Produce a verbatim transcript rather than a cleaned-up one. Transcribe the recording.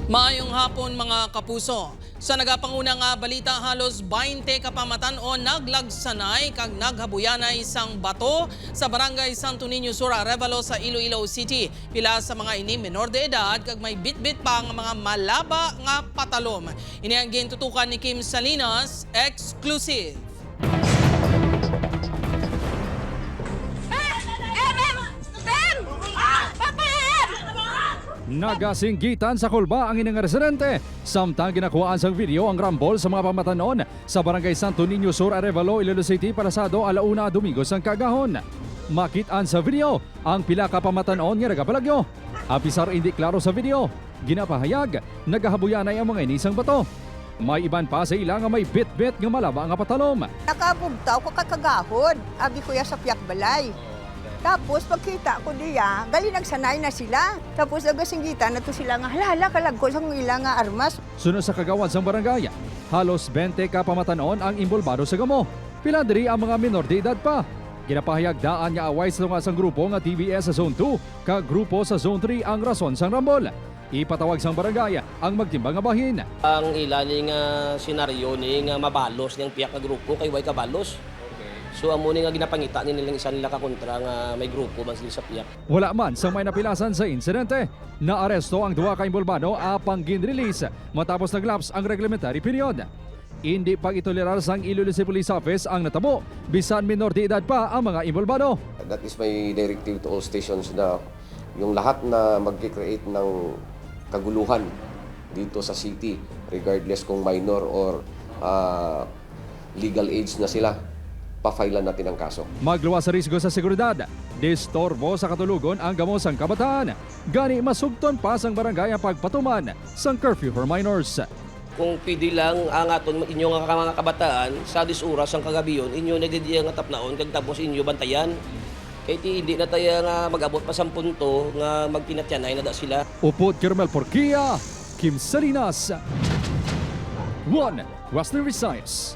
Maayong hapon, mga kapuso. Sa nagapanguna nga balita, halos baynte ka pamatan-on naglagsanay kag naghabuyanay sang bato sa Barangay Santo Niño Sur, Arevalo sa Iloilo City. Pila sa mga ini menor de edad kag may bitbit pa nga mga malaba nga patalom. Ini ang gintutukan ni Kim Salinas, exclusive. Em! Em! Em! Papa, em! Nagasinggitan sa kulba ang ini nga residente, samtang ginakuhaan sang video ang rambol sa mga pamatan-on sa Barangay Santo Niño Sur, Arevalo, Iloilo City, pasado ala una Domingo sang kaagahon. Makit-an sa video ang pila ka pamatan-on nga nagapalagyo. Apisar indi klaro sa video, ginapahayag nagahabuyanay ang mga ini sang bato. May iban pa sa ila nga may bitbit nga malaba nga patalom. Nakabugtaw ko kay kagahod, abi ko ya sa piyak balay. Tapos pagkita ko diya, gali nagsanay na sila. Tapos nagasinggitan na to sila nga, "Hala, hala, kalagko sang ila nga armas." Suno sa kagawad sang barangay, halos baynte ka pamatan-on ang inbolbado sa gamo. Pila diri ang mga menor de edad pa. Ginapahayag daan nga away sa tunga sang grupo nga T V S sa Zone two kag grupo sa Zone three ang rason sang rambol. Ipatawag sang barangay ang magtimbang nga bahin. Ang ila ni nga senaryo ni nga mabalos ni ang piyak nga grupo kay way kabalos. So, amo ni nga ginapangita ni nilang isa nila ka kontra nga may grupo man sila sa piyak. Wala man sang may napilasan sa insidente. Naaresto ang duha ka inbolbado apang ginrelease matapos nag-lapse ang reglementary period. Indi pag-itolerar sang Iloilo City Police Office ang natabo, bisan minor de edad pa ang mga inbolbado. That is my directive to all stations na yung lahat na magki-create ng kaguluhan dito sa city, regardless kung minor or, ah, legal age na sila, pa-file-an natin ang kaso. Magluwas sa risgo sa seguridad, disturbo sa katulogon ang gamo sang kabataan. Gani, masugton pa sang barangay ang pagpatuman sang curfew for minors. Kung pwede lang, ang aton inyo nga mga kabataan, sa diyes oras ang kagabion, inyo na gid iya nga tapnaon kag tapos inyo bantayan. Kay ti hindi na tayo nga mag-abot pa sang punto nga magtinatyanay na da sila. Upod kay Romel Porquia, Kim Salinas, One Western Visayas.